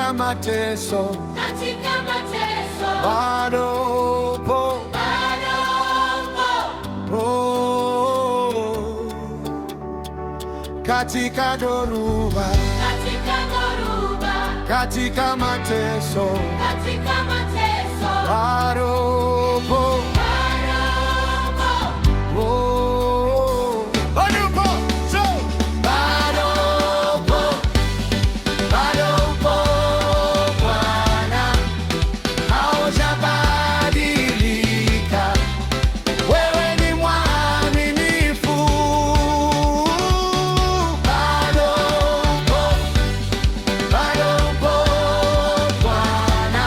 Katika mateso, Katika mateso, bado upo. Bado upo. Oh. Katika dhoruba, Katika dhoruba, katika mateso, katika mateso, bado upo. Bado upo. Oh. Bado upo. So, bado upo. Bado upo, Bwana. Haujabadilika. Wewe ni mwaminifu. Bado upo. Bado upo, Bwana.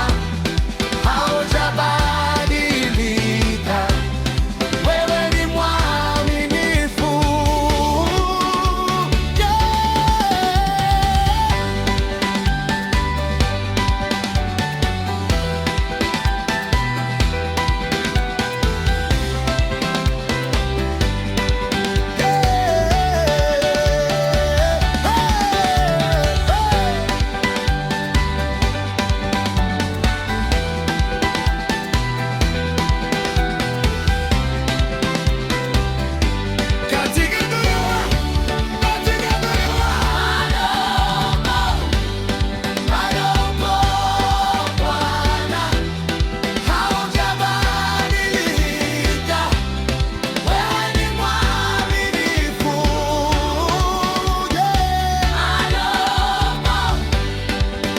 Haujabadilika. Wewe ni mwaminifu. Yeah. Yeah. Hey, hey. Katika dhoruba, katika dhoruba, bado upo, Bwana, haujabadilika. Wewe ni mwaminifu. Yeah.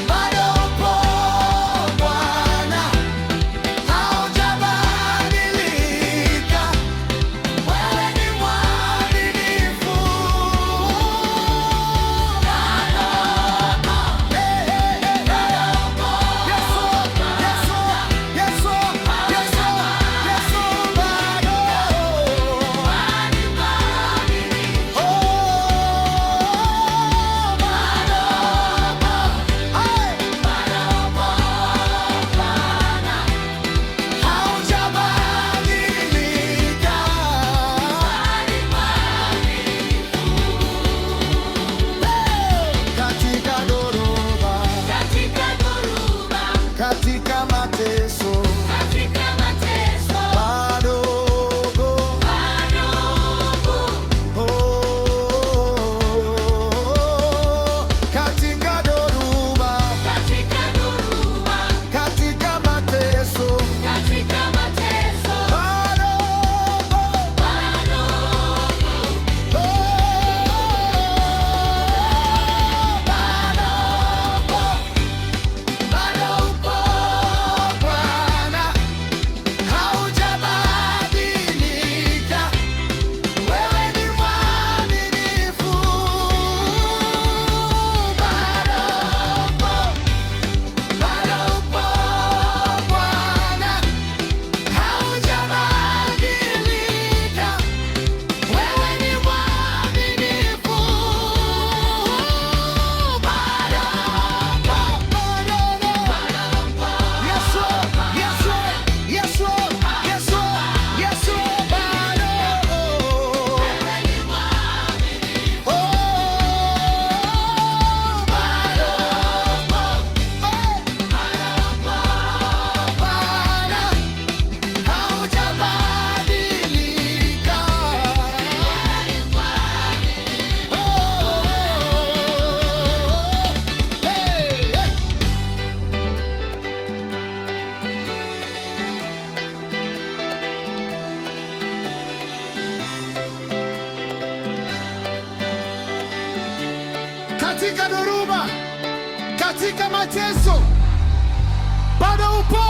Bado upo, Bwana, haujabadilika. Wewe ni mwaminifu. Hey, hey, hey, hey. Yesu, Yesu, Yesu, Yesu, Yesu, bado. Oh, bado. Hey. Haujabadilika. Katika dhoruba, Katika dhoruba, katika mateso, katika mateso, bado upo. Bado upo. Oh, katika dhoruba, Katika dhoruba, katika mateso, katika mateso, bado upo. Bado upo. Oh, bado upo. Bado upo, Bwana, haujabadilika. Wewe ni mwaminifu. Bado upo. Bado upo, Bwana, haujabadilika. Wewe ni mwaminifu. Bado upo. Bado upo. Yesu, Yesu, Yesu, Yesu, Yesu, bado. Oh, bado upo. Hey. Bwana, haujabadilika. Oh, hey, hey. Katika dhoruba, katika mateso, bado upo.